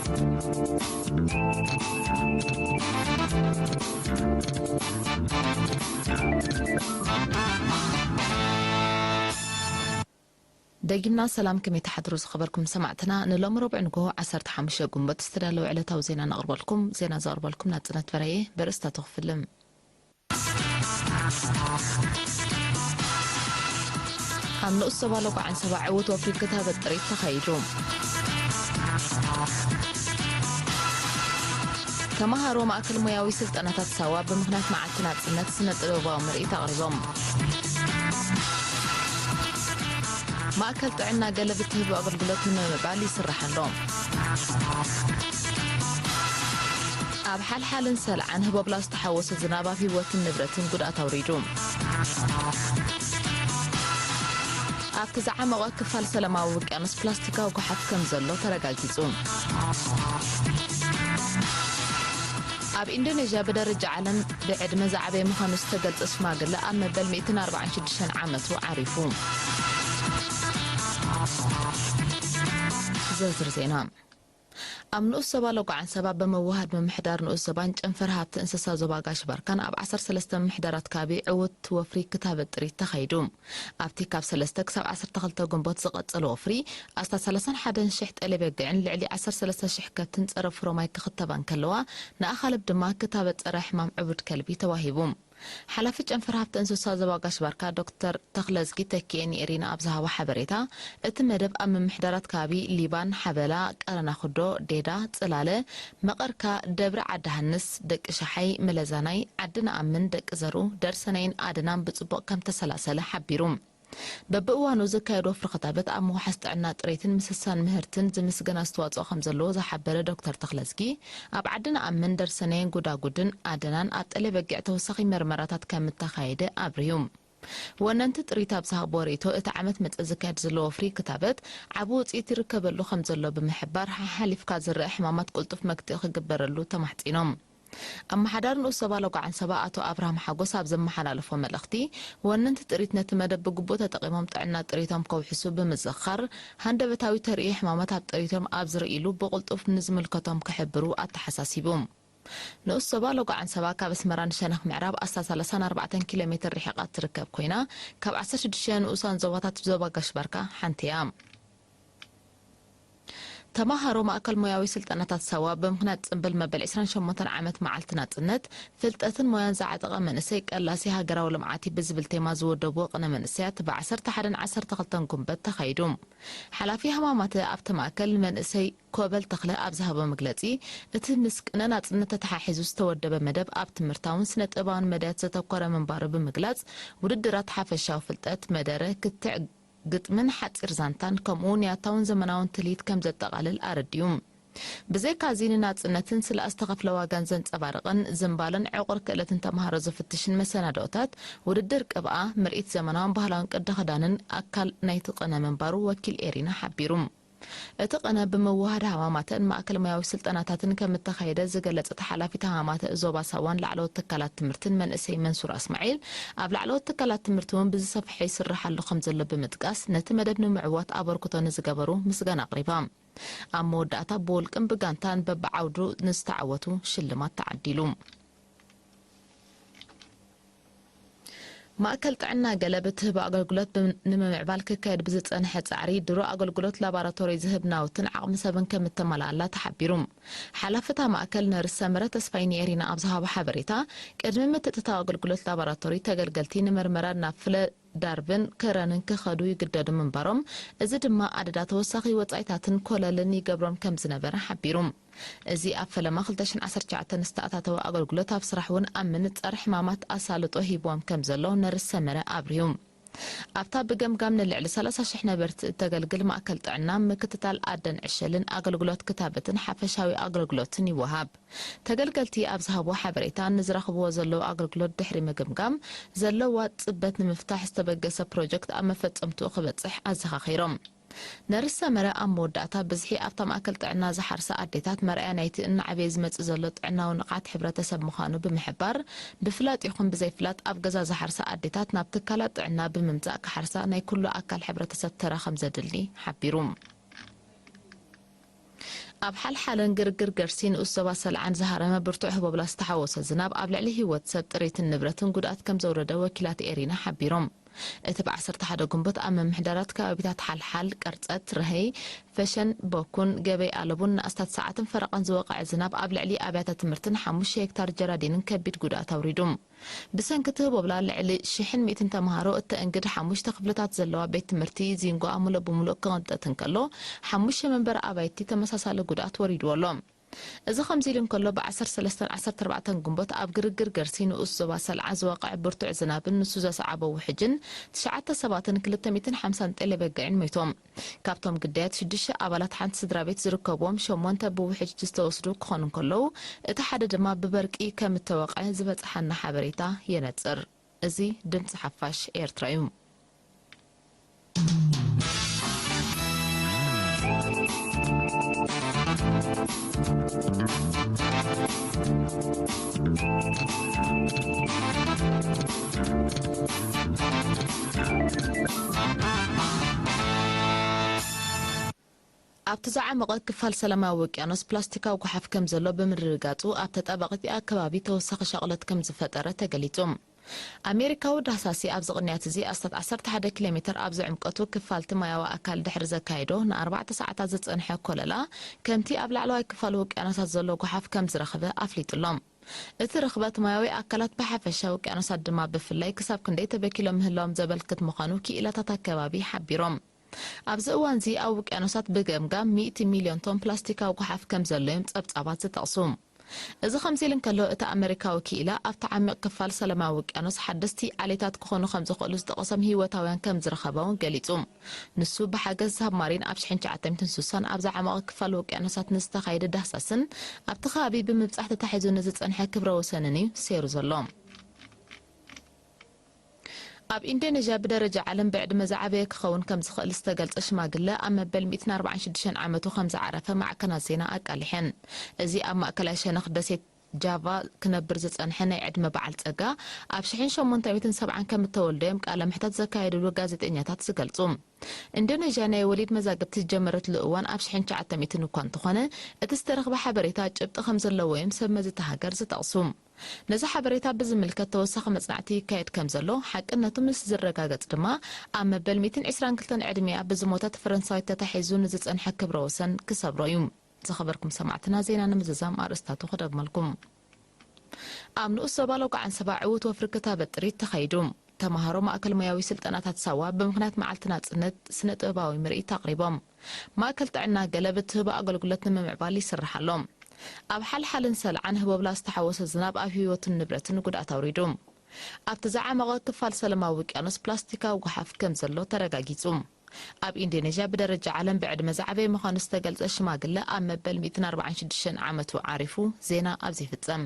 ደጊምና ሰላም፣ ከመይ ትሓድሩ ዝኸበርኩም ሰማዕትና? ንሎሚ ረቡዕ ንግሆ ዓሰርተ ሓሙሽተ ጉንበት ዝተዳለወ ዕለታዊ ዜና ነቕርበልኩም። ዜና ዘቕርበልኩም ናጽነት በረየ። በርእስታቱ ክፍልም። ኣብ ንኡስ ዞባ ሎጎ ዓንሰባ ዕዉት ወፍሪ ክታበት ጥሪት ተኻይዱ። ተመሃሮ ማእከል ሞያዊ ስልጠናታት ሳዋ ብምኽንያት መዓልቲ ናጽነት ስነ ጥበባዊ ምርኢት ኣቕሪቦም። ማእከል ጥዕና ገለ ብትህቦ ኣገልግሎት ንምምዕባል ይስራሕ ኣሎ። ኣብ ሓልሓልን ሰልዓን ህቦብላ ዝተሓወሶ ዝናብ ኣብ ህይወትን ንብረትን ጉድኣት ኣውሪዱ። ኣብቲ ዝዓሞቐ ክፋል ሰላማዊ ውቅያኖስ ፕላስቲካዊ ጓሓፍ ከም ዘሎ ተረጋጊጹ። ኣብ ኢንዶኔዥያ ብደረጃ ዓለም ብዕድመ ዝዓበየ ምዃኑ ዝተገልጸ ሽማግለ ኣብ መበል ሚእትን ኣርባዓን ሽዱሽተን ዓመቱ ዓሪፉ። ዝርዝር ዜና። ኣብ ንኡስ ዞባ ሎጎ ዓንሰባ ብምውሃድ ምምሕዳር ንኡስ ዞባን ጨንፈር ሃብቲ እንስሳ ዞባ ጋሽ ባርካን ኣብ ዓሰርተ ሰለስተ ምምሕዳራት ከባቢ ዕዉት ወፍሪ ክታበት ጥሪት ተኻይዱ። ኣብቲ ካብ ሰለስተ ክሳብ ዓሰርተ ክልተ ጉንቦት ዝቐጸለ ወፍሪ፣ ኣስታት ሰላሳን ሓደን ሽሕ ጠለይ በግዕን ልዕሊ ዓሰርተ ሰለስተ ሽሕ ከብትን ጸረ ፍሮማይ ክኽተባ እንከለዋ፣ ንኣኻልብ ድማ ክታበት ጸረ ሕማም ዕቡድ ከልቢ ተዋሂቡ። ሓላፊ ጨንፈር ሃብቲ እንስሳ ዞባ ጋሽ ባርካ ዶክተር ተኽለዝጊ ተኪኤ ንኤሪና ኣብ ዝሃቦ ሓበሬታ፣ እቲ መደብ ኣብ ምምሕዳራት ከባቢ ሊባን፣ ሓበላ፣ ቀረናኹዶ፣ ዴዳ፣ ጽላለ፣ መቐርካ፣ ደብሪ ዓዲ ሃንስ፣ ደቂ ሸሓይ፣ መለዛናይ፣ ዓዲ ነኣምን፣ ደቂ ዘርኡ፣ ደርሰናይን ኣድናን ብጽቡቕ ከም ተሰላሰለ ሓቢሩ። በብእዋኑ ዝካየድ ወፍሪ ክታበት ኣብ ምውሓስ ጥዕና ጥሬትን ምስሳን ምህርትን ዝምስገን ኣስተዋጽኦ ከም ዘለዎ ዝሓበረ ዶክተር ተኽለዝጊ፣ ኣብ ዓዲ ነኣምን፣ ደርሰናይን ጉዳጉድን ኣደናን ኣብ ጠለይ በጊዕ ተወሳኺ መርመራታት ከም እተኻየደ ኣብርሁ። ወነንቲ ጥሪት ኣብ ዝሃብዎ ርእይቶ፣ እቲ ዓመት መጸ ዝካየድ ዘሎ ወፍሪ ክታበት ዓቢ ውጽኢት ይርከበሉ ከም ዘሎ ብምሕባር፣ ሓሓሊፍካ ዝረኣ ሕማማት ቅልጡፍ መግትኢ ክግበረሉ ተማሕጺኖም። ኣመሓዳሪ ንኡስ ዞባ ሎጎ ዓንሰባ ኣቶ ኣብርሃም ሓጎስ ኣብ ዘመሓላለፎ መልእኽቲ፣ ወነንቲ ጥሪት ነቲ መደብ ብግቡእ ተጠቒሞም ጥዕና ጥሪቶም ከውሕሱ ብምዝኽኻር፣ ሃንደበታዊ ተርእዮ ሕማማት ኣብ ጥሪቶም ኣብ ዝርእይሉ ብቕልጡፍ ንዝምልከቶም ክሕብሩ ኣተሓሳሲቡ። ንኡስ ዞባ ሎጎ ዓንሰባ ካብ ኣስመራ ንሸነኽ ምዕራብ ኣስታት ሰላሳን ኣርባዕተን ኪሎ ሜትር ርሒቓ እትርከብ ኮይና፣ ካብ ዓሰርተ ሽዱሽተ ንኡሳን ዞባታት ዞባ ጋሽ ባርካ ሓንቲ እያ። ተማሃሮ ማእከል ሞያዊ ስልጠናታት ሳዋ ብምኽንያት ጽምብል መበል ዕስራን ሸሞንተን ዓመት መዓልቲ ናጽነት፣ ፍልጠትን ሞያን ዝዓጠቐ መንእሰይ ቀላሲ ሃገራዊ ልምዓት እዩ ብዝብል ቴማ ዝወደብዎ ቅነ መንእሰያት ብ ዓሰርተ ሓደን ዓሰርተ ክልተን ጉንበት ተኻይዱ። ሓላፊ ሃማማተ ኣብቲ ማእከል ንመንእሰይ ኮበል ተኽለ ኣብ ዝሃቦ መግለጺ፣ እቲ ምስ ቅነ ናጽነት ተተሓሒዙ ዝተወደበ መደብ ኣብ ትምህርታውን ስነ-ጥበባውን መዳያት ዘተኮረ ምንባሩ ብምግላጽ፣ ውድድራት ሓፈሻዊ ፍልጠት፣ መደረ፣ ክትዕ፣ ግጥምን ሓጺር ዛንታን፣ ከምኡ'ውን ያታውን ዘመናውን ትልሂት ከም ዘጠቓልል ኣረዲኡ። ብዘይካዚ፣ ንናጽነትን ስለ ዝተኸፍለ ዋጋን ዘንጸባርቕን ዝንባለን ዕቑር ክእለትን ተመሃሮ ዝፍትሽን መሰናድኦታት ውድድር ቅብኣ፣ ምርኢት ዘመናውን ባህላውን ቅዲ ክዳንን ኣካል ናይቲ ቅነ ምንባሩ ወኪል ኤሪና ሓቢሩ። እቲ ቅነ ብምውህሃድ ሃማማተን ማእከል ሞያዊ ስልጠናታትን ከም እተኻየደ ዝገለጸት ሓላፊት ሃማማተ ዞባ ሳዋን ላዕለዎት ትካላት ትምህርትን መንእሰይ መንሱር ኣስማዒል፣ ኣብ ላዕለዎት ትካላት ትምህርቲ እውን ብዝሰፍሐ ይስራሕ ኣሎ ከም ዘሎ ብምጥቃስ፣ ነቲ መደብ ንምዕዋት ኣበርክቶ ንዝገበሩ ምስጋና ኣቕሪባ። ኣብ መወዳእታ ብውልቅን ብጋንታን በብዓውዱ ንዝተዓወቱ ሽልማት ተዓዲሉ። ማእከል ጥዕና ገለ ብትህቦ ኣገልግሎት ብም-፣ ንምምዕባል ክካየድ ብዝጸንሐ ጻዕሪ፣ ድሮ ኣገልግሎት ላቦራቶሪ ዝህብ ናውትን ዓቕሚ ሰብን ከም እተማልኣላ ተሓቢሩ። ሓላፊ እታ ማእከል ነርስ ሰመረ ተስፋይ ንኤሪና ኣብ ዝሃቦ ሓበሬታ፣ ቅድሚ ምትእትታው ኣገልግሎት ላቦራቶሪ፣ ተገልገልቲ ንመርመራ ናብ ፍለ ዳርብን ከረንን ክኸዱ ይግደዱ ምንባሮም፣ እዚ ድማ ኣደዳ ተወሳኺ ወጻኢታትን ኮለልን ይገብሮም ከም ዝነበረ ሓቢሩ። እዚ ኣብ ፈለማ ክልተ ሽሕን ዓሰርተ ትሽዓተን ዝተኣታተወ ኣገልግሎት ኣብ ስራሕ እውን ኣብ ምንጻር ሕማማት ኣሳልጦ ሂብዎም ከም ዘሎ ነርስ ሰመረ ኣብሪሁ። ኣብታ ብገምጋም ንልዕሊ ሰላሳ ሽሕ ነበርቲ እተገልግል ማእከል ጥዕና፣ ምክትታል ኣደን ዕሸልን፣ ኣገልግሎት ክታበትን ሓፈሻዊ ኣገልግሎትን ይወሃብ። ተገልገልቲ ኣብ ዝሃብዎ ሓበሬታ፣ ንዝረኽብዎ ዘለዉ ኣገልግሎት ድሕሪ ምግምጋም፣ ዘለዋ ጽበት ንምፍታሕ ዝተበገሰ ፕሮጀክት ኣብ መፈጸምትኡ ክበጽሕ ኣዘኻኺሮም። ነርስ ሰመረ ኣብ መወዳእታ፣ ብዝሒ ኣብታ ማእከል ጥዕና ዝሓርሳ ኣዴታት መርኣያ ናይቲ እናዓበየ ዝመጽእ ዘሎ ጥዕናዊ ንቕሓት ሕብረተሰብ ምዃኑ ብምሕባር፣ ብፍላጥ ይኹን ብዘይፍላጥ ኣብ ገዛ ዝሓርሳ ኣዴታት ናብ ትካላት ጥዕና ብምምጻእ ክሓርሳ ናይ ኩሉ ኣካል ሕብረተሰብ ተራ ከም ዘድሊ ሓቢሩ። ኣብ ሓልሓለን ግርግር ገርሲ ንኡስ ዞባ ሰልዓን ዝሃረመ ብርቱዕ ህቦብላ ዝተሓወሶ ዝናብ ኣብ ልዕሊ ህይወት ሰብ፣ ጥሪትን ንብረትን ጉድኣት ከም ዘውረደ ወኪላት ኤሪና ሓቢሮም። እቲ ብ ዓሰርተ ሓደ ግንቦት ኣብ ምምሕዳራት ከባቢታት ሓልሓል፣ ቀርጸት፣ ረሀይ፣ ፈሸን፣ ቦኩን፣ ገበይ ኣለቡን ንኣስታት ሰዓትን ፈረቓን ዝወቕዐ ዝናብ ኣብ ልዕሊ ኣብያተ ትምህርትን ሓሙሽተ ሄክታር ጀራዲንን ከቢድ ጉድኣት ኣውሪዱ። ብሰንኪ እቲ ህቦብላ ልዕሊ ሽሕን ሚእትን ተምሃሮ እተእንግድ ሓሙሽተ ክፍልታት ዘለዋ ቤት ትምህርቲ ዚንጓኣ ሙሉእ ብሙሉእ ክቕንጠጥ እንከሎ፣ ሓሙሽተ መንበሪ ኣባይቲ ተመሳሳሊ ጉድኣት ወሪድዎ ኣሎ። እዚ ከምዚ ኢሉ እንከሎ፣ ብ ዓሰርተ ሰለስተን ዓሰርተ ኣርባዕተን ግንቦት ኣብ ግርግር ገርሲ ንኡስ ዞባ ሰልዓ ዝወቕዐ ብርቱዕ ዝናብን ንሱ ዘስዓቦ ውሕጅን ትሽዓተ ሰባትን ክልተ ሚእትን ሓምሳን ጤለ በጊዕን ሞይቶም። ካብቶም ግዳያት ሽዱሽተ ኣባላት ሓንቲ ስድራ ቤት ዝርከብዎም ሸሞንተ ብውሕጅ ዝተወስዱ ክኾኑ እንከለዉ፣ እቲ ሓደ ድማ ብበርቂ ከም እተወቕዐ ዝበጽሓና ሓበሬታ የነጽር። እዚ ድምጺ ሓፋሽ ኤርትራ እዩ። ኣብቲ ዝዓመቐ ክፋል ሰላማዊ ውቅያኖስ ፕላስቲካዊ ጓሓፍ ከም ዘሎ ብምርግጋጹ፣ ኣብ ተጣበቕቲ ኣከባቢ ተወሳኺ ሻቕሎት ከም ዝፈጠረ ተገሊጹ። ኣሜሪካዊ ዳህሳሲ ኣብዚ ቅንያት እዚ ኣስታት ዓሰርተ ሓደ ኪሎ ሜተር ኣብ ዝዕምቀቱ ክፋልቲ ማያዊ ኣካል ድሕሪ ዘካየዶ ንኣርባዕተ ሰዓታት ዝጸንሐ ኮለላ፣ ከምቲ ኣብ ላዕለዋይ ክፋል ውቅያኖሳት ዘሎ ጓሓፍ ከም ዝረኸበ ኣፍሊጡ ኣሎ። እቲ ርኽበት ማያዊ ኣካላት ብሓፈሻ፣ ውቅያኖሳት ድማ ብፍላይ ክሳብ ክንደይ ተበኪሎም ምህላዎም ዘበልክት ምዃኑ ክኢላታት ኣከባቢ ሓቢሮም። ኣብዚ እዋንዚ ኣብ ውቅያኖሳት ብገምጋም ሚእቲ ሚልዮን ቶን ፕላስቲካዊ ጓሓፍ ከም ዘሎ እዮም ጸብጻባት ዝጠቕሱ። እዚ ከምዚ ኢሉ እንከሎ፣ እቲ ኣመሪካዊ ክኢላ ኣብቲ ዓሚቕ ክፋል ሰላማዊ ውቅያኖስ ሓደስቲ ዓሌታት ክኾኑ ከም ዝኽእሉ ዝጠቐሶም ህይወታውያን ከም ዝረኸበ እውን ገሊጹ። ንሱ ብሓገዝ ሳብማሪን ኣብ ሽሕን ትሽዓተ ሚእትን ስሳን ኣብ ዝዓመቐ ክፋል ውቅያኖሳት ንዝተኻየደ ዳህሳስን ኣብቲ ከባቢ ብምብጻሕ ተታሒዙ ንዝጸንሐ ክብረ ወሰንን እዩ ሰይሩ ዘሎ። ኣብ ኢንዶኔዥያ ብደረጃ ዓለም ብዕድመ ዝዓበየ ክኸውን ከም ዝኽእል ዝተገልጸ ሽማግለ ኣብ መበል ሚእትን ኣርባዓን ሽዱሽተን ዓመቱ ከም ዝዓረፈ ማዕከናት ዜና ኣቃሊሐን። እዚ ኣብ ማእከላይ ሸነኽ ደሴት ጃቫ ክነብር ዝጸንሐ ናይ ዕድመ በዓል ጸጋ፣ ኣብ ሽሕን ሸሞንተ ሚእትን ሰብዓን ከም እተወልደ እዮም ቃለ መሕተት ዘካየድሉ ጋዜጠኛታት ዝገልጹ። ኢንዶኔዥያ ናይ ወሊድ መዛግብቲ ዝጀመረትሉ እዋን ኣብ ሽሕን ትሽዓተ ሚእትን እኳ እንተኾነ፣ እቲ ዝተረኽበ ሓበሬታ ጭብጢ ከም ዘለዎ እዮም ሰብ መዚ እታ ሃገር ዝጠቕሱ። ነዚ ሓበሬታ ብዝምልከት ተወሳኺ መጽናዕቲ ይካየድ ከም ዘሎ፣ ሓቅነቱ ምስ ዝረጋገጽ ድማ ኣብ መበል ሚእትን ዕስራን ክልተን ዕድሚኣ ብዝሞተት ፈረንሳዊት ተታሒዙ ንዝጸንሐ ክብረ ወሰን ክሰብሮ እዩ። ዝኸበርኩም ሰማዕትና፣ ዜና ንምዝዛም ኣርእስታቱ ክደግመልኩም። ኣብ ንኡስ ዞባ ሎቃ ዓንሰባ ዕዉት ወፍሪ ክታበት ጥሪት ተኻይዱ። ተምሃሮ ማእከል ሞያዊ ስልጠናታት ሳዋ ብምኽንያት መዓልቲ ናጽነት ስነ ጥበባዊ ምርኢት ኣቕሪቦም። ማእከል ጥዕና ገለብ እትህቦ ኣገልግሎት ንምምዕባል ይስራሕ ኣሎ። ኣብ ሓልሓልን ሰልዓን ህቦብላ ዝተሓወሰ ዝናብ ኣብ ህይወትን ንብረትን ጉድኣት ኣውሪዱ። ኣብቲ ዝዓመቐ ክፋል ሰላማዊ ውቅያኖስ ፕላስቲካዊ ጓሓፍ ከም ዘሎ ተረጋጊጹ። ኣብ ኢንዶኔዥያ ብደረጃ ዓለም ብዕድመ ዝዓበየ ምዃኑ ዝተገልጸ ሽማግለ ኣብ መበል ሚእትን ኣርባዓን ሽዱሽተን ዓመቱ ዓሪፉ። ዜና ኣብዚ ይፍጸም።